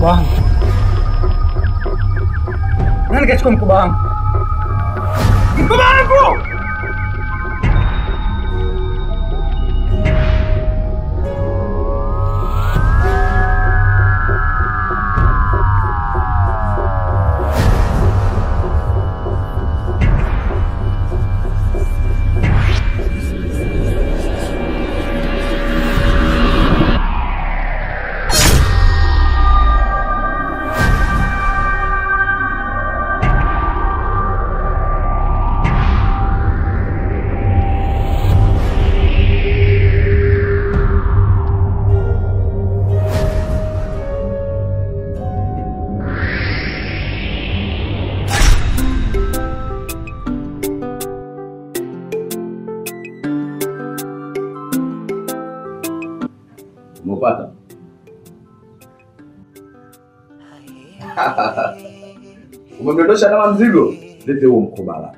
mkoba wangu? Nani kachukua mkoba wangu? Mkoba wangu! Umepata? Umemdondosha kama mzigo? Lete huo mkoba.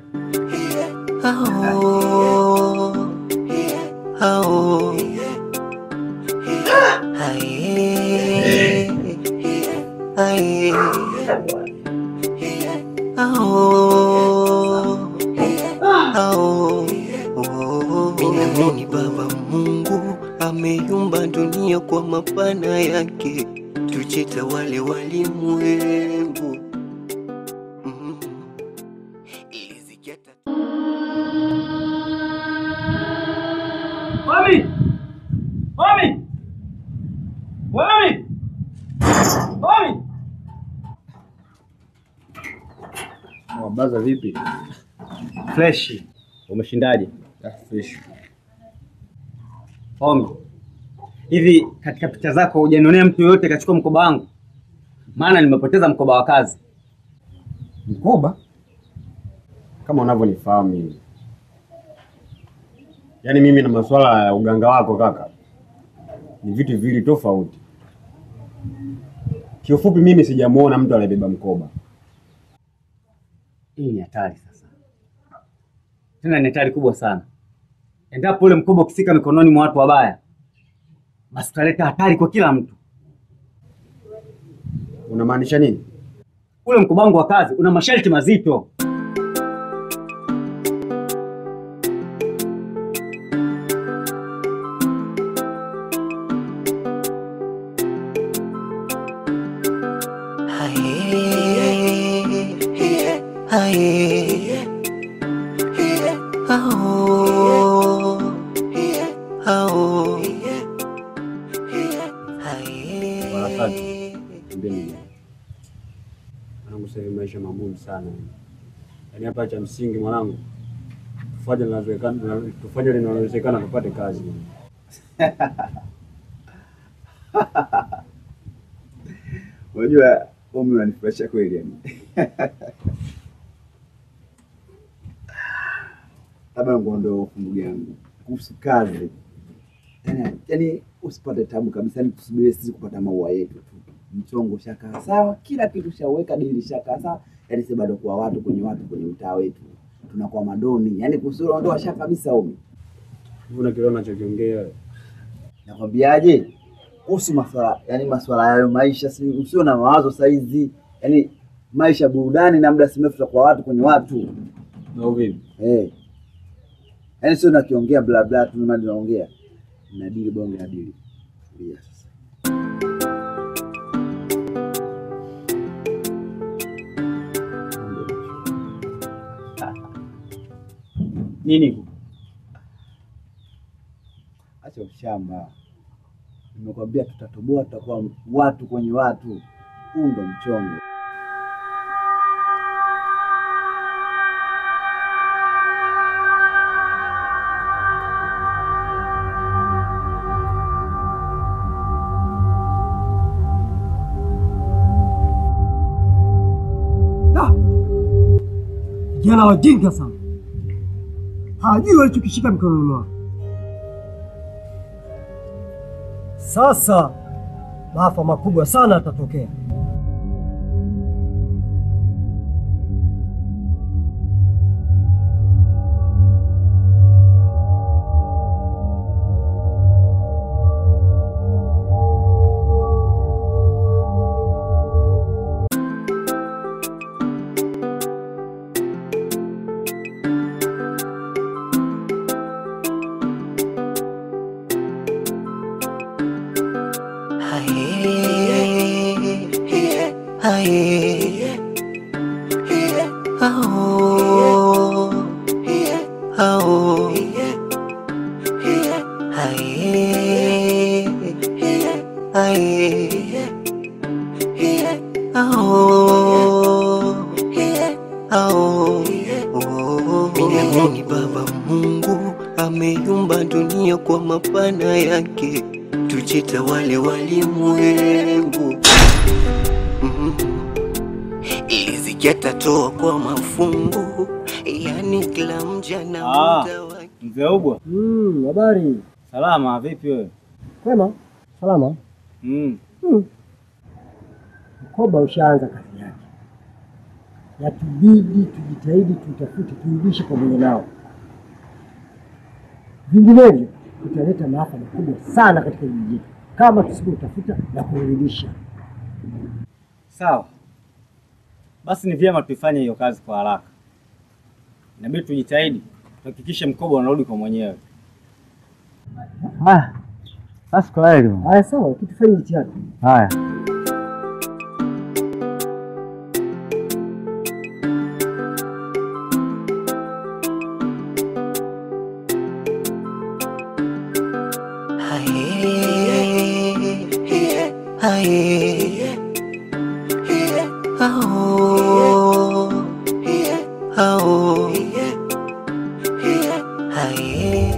Mimi Baba Mungu ameyumba dunia kwa mapana yake, tujitawale walimwengu. Mami! Mami! Mami! Mami! Mwabaza vipi? Fresh. Umeshindaje? Fresh. Omi. Hivi katika picha zako hujanionea mtu yoyote kachukua mkoba wangu? Maana nimepoteza mkoba wa kazi. Mkoba? Kama unavyonifahamu mimi. Yaani mimi na masuala ya uganga wako kaka ni vitu viwili tofauti. Kiufupi mimi sijamuona mtu aliyebeba mkoba. Hii ni hatari sasa. Tena ni hatari kubwa sana. Endapo ule mkoba ukifika mikononi mwa watu wabaya, basi utaleta hatari kwa kila mtu. Unamaanisha nini? Ule mkoba wangu wa kazi una masharti mazito. Mwanangu sasa maisha magumu sana. Yaani hapa cha msingi mwanangu tufanye linalowezekana tupate kazi. Unajua Omi unanifurahisha kweli yani. Labda ngoondoe hofu ndugu yangu kuhusu kazi. Yaani usipate tabu kabisa, ni tusubirie sisi kupata maua yetu tu. Mchongo shakaa sawa, kila kitu shaweka, dili shakaa sawa. Yaani sisi bado kwa watu kwenye mtaa wetu. Tunakuwa madoni. Yaani kusura ondoa shaka kabisa Omi. Mbona kile unachokiongea? Nakwambiaje? Kuhusu masuala, yaani masuala ya maisha, usio na mawazo saizi. Yaani maisha burudani na muda si mrefu kwa watu kwenye watu. Na vipi? Eh. Yaani sio nakiongea bla bla tu maana tunaongea. Na dili bonge na dili. Yes. Sasa. Nini? Acha ushamba. Nimekwambia tutatoboa, tutakuwa watu kwenye watu. Huu ndo mchongo. Vijana wajinga sana. Hawajui walichokishika mikononi mwao. Sasa maafa makubwa sana yatatokea. Aye, ao, ao, aye, aye, ao, ao. Mimi Baba Mungu ameumba dunia kwa mapana yake, tujitawale walimwengu. Riziki atatoa kwa mafungu, yani kila mja na muda wake. Mzee Ubwa. Habari. Salama, vipi wewe? Kwema, salama. Mkoba ushaanza kazi yake. Yatubidi tujitahidi tutafute turudishe kwa mwenye nao. Vinginevyo tutaleta maafa makubwa sana katika kijiji chetu kama tusipotafuta na kurudisha. Sawa. Basi ni vyema tuifanye hiyo kazi kwa haraka. Inabidi tujitahidi tuhakikishe mkoba unarudi kwa mwenyewe. Haya. Basi kwa heri. Haya sawa, kitufanye jitihada. Haya. Aye, ao, ao, aye.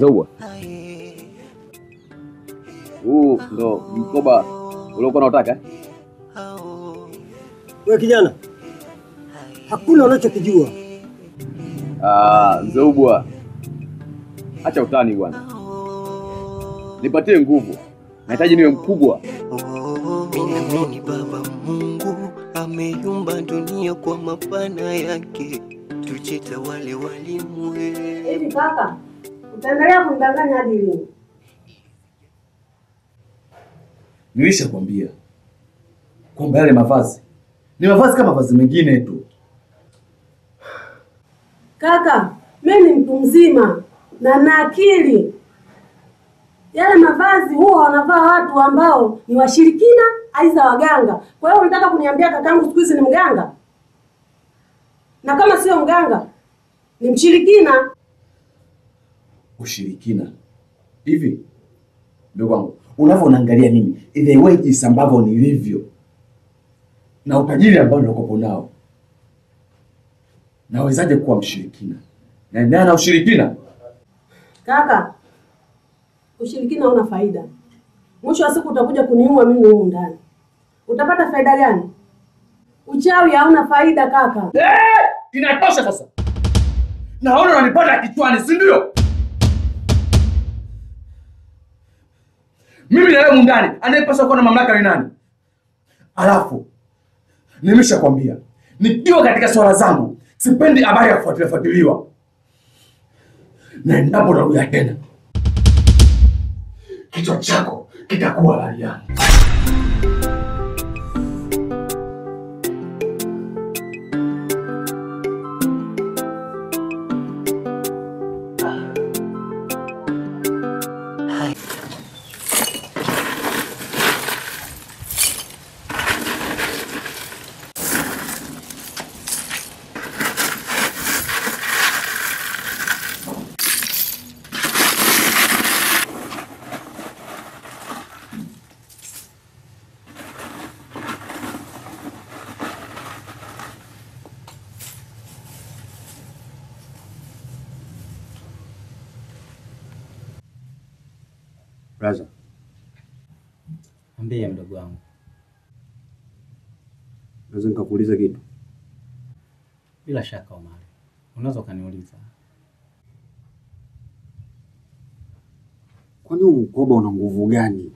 Zoua. Huu ndo mkoba uliokuwa unataka? Wewe kijana, hakuna unachokijua. Mzee, acha utani bwana. Nipatie nguvu. Nahitaji niwe mkubwa. Mimi Baba Mungu ameumba dunia kwa mapana yake, tujitawale walimwengu. Hivi kaka, utaendelea kumdanganya hadi lini? Nilishakwambia kwamba yale mavazi ni mavazi kama mavazi mengine tu. Kaka, mimi ni mtu mzima na na akili. Yale mavazi huwa wanavaa watu ambao ni washirikina aidha waganga. Kwa hiyo unataka kuniambia kakangu siku hizi ni mganga? Na kama sio mganga, ni mshirikina. Ushirikina? Hivi ndugu wangu, unavyoniangalia mimi, the way jinsi ambavyo nilivyo na utajiri ambao nilikopo nao, nawezaje kuwa mshirikina? Na nani ana ushirikina? Kaka, ushirikina una faida. Mwisho wa siku utakuja kuniua mimi humu ndani. Utapata faida gani? Uchawi hauna faida kaka. Inatosha sasa. Naona unanipata kichwani, si ndio? Mimi na wewe ndani, anayepaswa kuwa na mamlaka ni nani? Alafu nimeshakwambia, nikiwa katika swala zangu sipendi habari ya kufuatilia fuatiliwa. Na endapo narudia tena, kichwa chako kitakuwa laliani. Brother. Ambie mdogo wangu. Naweza nikakuuliza kitu? Bila shaka Omari. Unaweza ukaniuliza. Kwani huu mkoba una nguvu gani?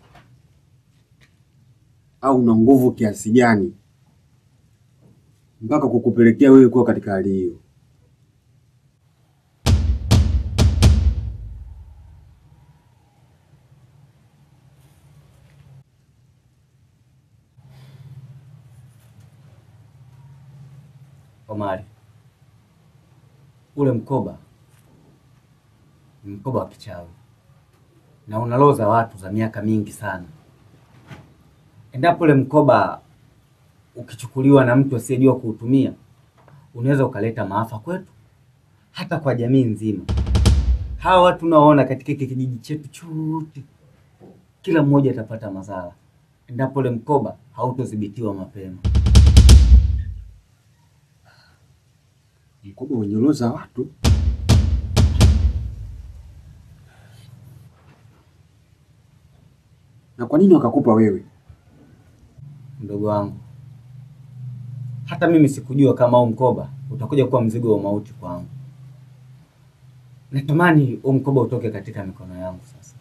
Au una nguvu kiasi gani mpaka kukupelekea wewe kuwa katika hali hiyo? Omari, ule mkoba ni mkoba wa kichawi na unaloza watu za miaka mingi sana. Endapo ule mkoba ukichukuliwa na mtu asiyejua kuutumia, unaweza ukaleta maafa kwetu, hata kwa jamii nzima. Hawa watu tunaoona katika kijiji chetu chote, kila mmoja atapata madhara endapo ule mkoba hautodhibitiwa mapema. Mkoba wenye roho za watu? Na kwa nini wakakupa wewe? Mdogo wangu, hata mimi sikujua kama huu mkoba utakuja kuwa mzigo wa mauti kwangu. Natamani huu mkoba utoke katika mikono yangu sasa,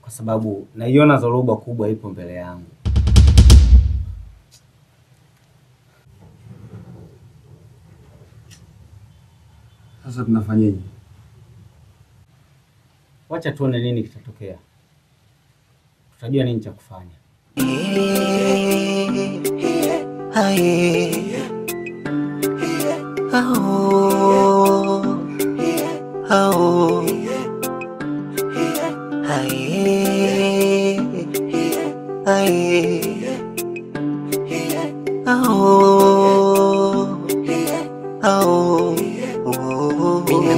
kwa sababu naiona dhoruba kubwa ipo mbele yangu. Sasa tunafanyaje? Wacha tuone nini kitatokea. Tutajua nini cha kufanya.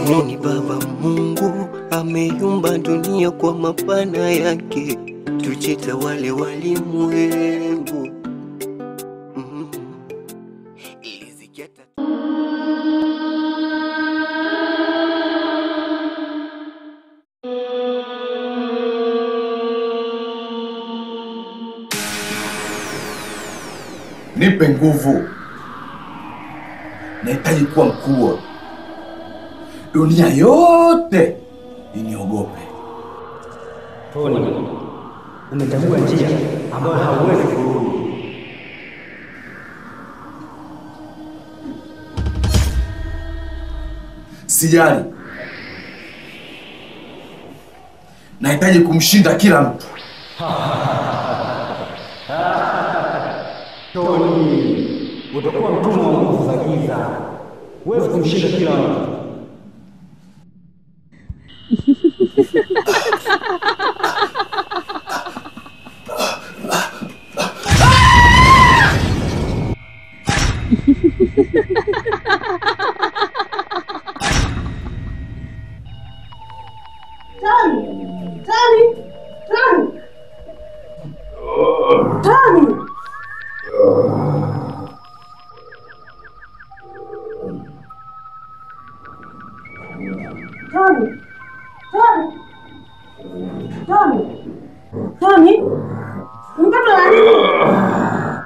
Mimi Baba Mungu ameiumba dunia kwa mapana yake, tujitawale walimwengu. Nipe nguvu. Nahitaji kuwa mkubwa. Dunia yote iniogope. Tony, umechagua njia ambayo hauwezi kurudi. Sijali. Nahitaji kumshinda kila mtu. Tony, utakuwa mtumwa wa nguvu za giza. Huwezi kumshinda kila mtu. Tony! Tony! Tony! Tony! Tony! Tony! Tony! Tony! Mtoto wa nini?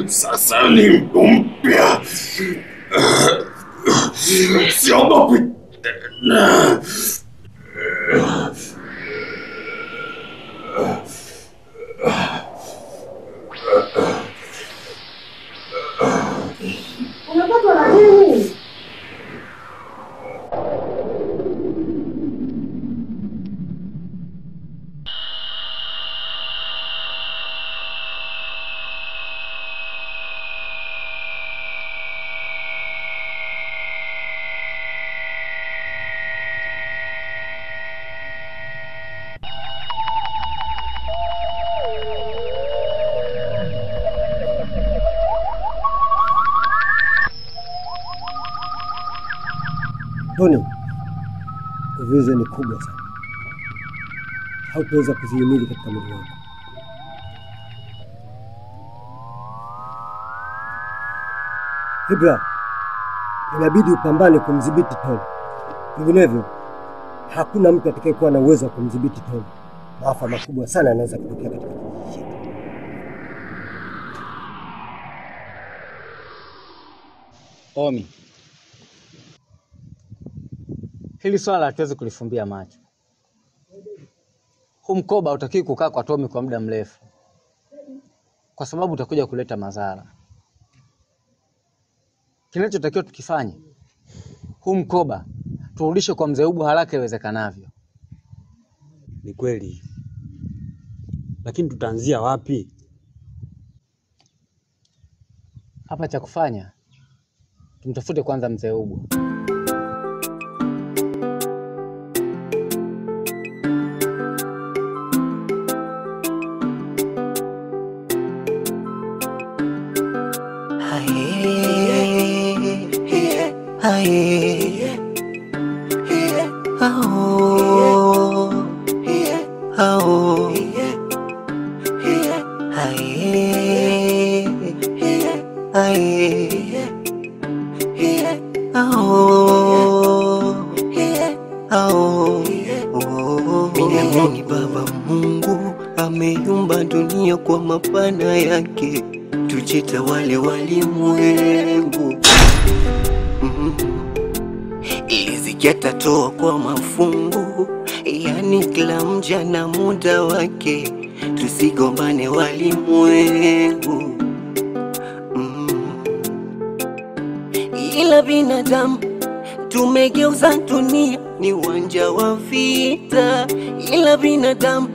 Sasa ni mtu mpya. Siogopi tena. Umepatwa na nini? Tony, nguvu hizo ni kubwa sana, hautaweza kuzihimili katika mwili wako. Ibra, inabidi upambane kumdhibiti Tony, vinginevyo hakuna mtu atakayekuwa na uwezo wa kumdhibiti Tony. Maafa makubwa sana yanaweza kutokea katika kijiji chetu. Omi, hili swala hatuwezi kulifumbia macho. Huu mkoba hutakiwi kukaa kwa Tommy kwa muda mrefu, kwa sababu utakuja kuleta madhara. Kinachotakiwa tukifanye, huu mkoba turudishe kwa mzee Ubu haraka iwezekanavyo. Ni kweli, lakini tutaanzia wapi? Hapa cha kufanya, tumtafute kwanza mzee Ubu. Ninaamini Baba Mungu ameumba dunia kwa mapana yake, tujitawale walimwengu. Riziki atatoa kwa mafungu, yani kila mja na muda wake, tusigombane walimwengu. Ila binadamu tumegeuza dunia ni uwanja wa vita, ila binadamu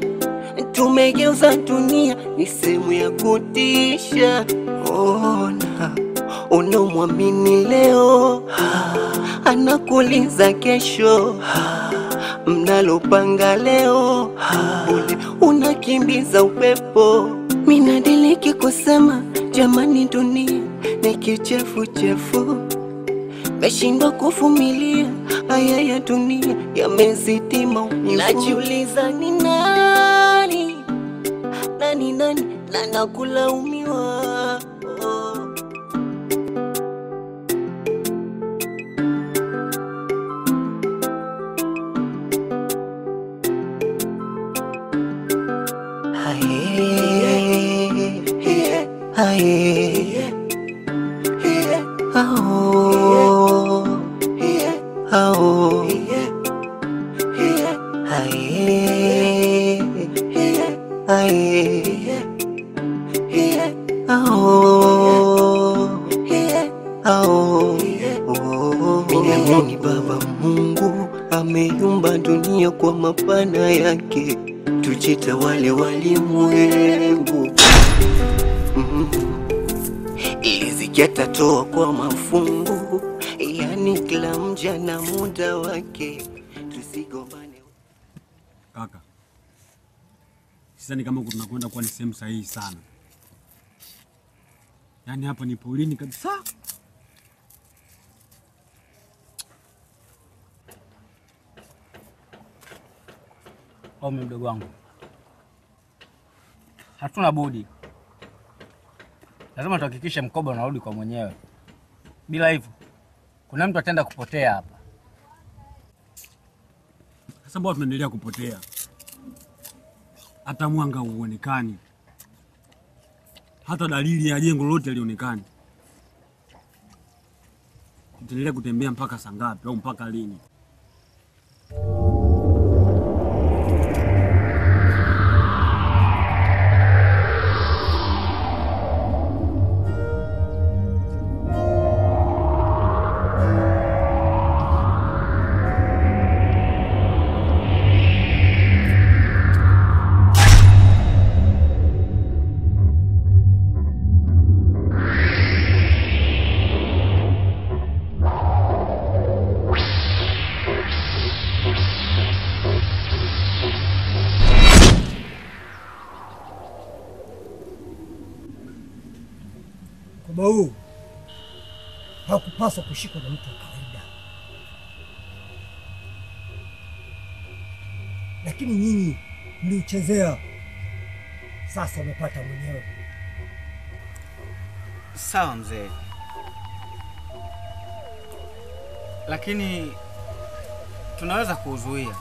tumegeuza dunia ni sehemu ya kutisha. Ona unomwamini leo anakuuliza kesho, mnalopanga leo ule unakimbiza upepo. Minadiliki kusema jamani, dunia ni kichefuchefu, meshindwa kuvumilia haya ya dunia yamezidi maumivu. Najiuliza ni nani nani nani na nakulaumiwa. Ninaamini Baba Mungu ameumba dunia kwa mapana yake, tujitawale walimwengu. Riziki atatoa kwa mafungu, yani kila mja na muda wake, tusigombane. Kaka, sidhani kama tunakwenda kuwa ni sehemu sahihi sana. Yaani hapa ni porini kabisa. Omi mdogo wangu, hatuna budi, lazima tuhakikishe mkoba unarudi kwa mwenyewe. Bila hivyo kuna mtu ataenda kupotea hapa. Sasa mbona tunaendelea kupotea? Hata mwanga huonekani. Hata dalili ya jengo lolote halionekani. Tutaendelea kutembea mpaka saa ngapi au mpaka lini? Mkoba huu hakupaswa kushikwa na mtu wa kawaida, lakini nyinyi mliuchezea. Sasa umepata mwenyewe. Sawa mzee, lakini tunaweza kuuzuia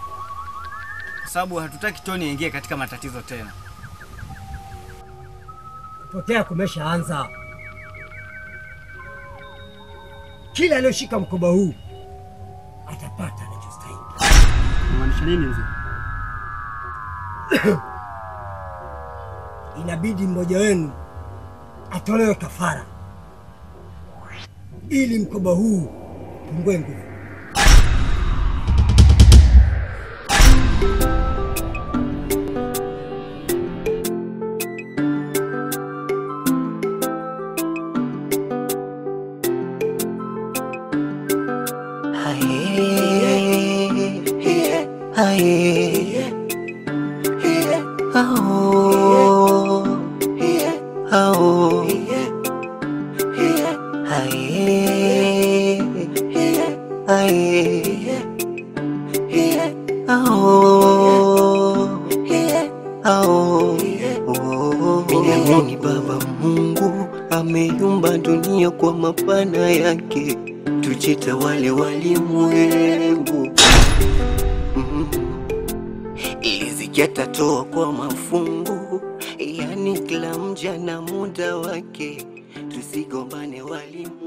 kwa sababu hatutaki Tony aingie katika matatizo tena. Kupotea kumeshaanza. Kila aliyoshika mkoba huu atapata anachostahili. Unamaanisha nini mzee? Inabidi mmoja wenu atolewe kafara ili mkoba huu upungue nguvu. Ninaamini Baba Mungu ameumba dunia kwa mapana yake, tujitawale walimwengu. Riziki atatoa kwa mafungu, yani kila mja na muda wake, tusigombane walimwengu.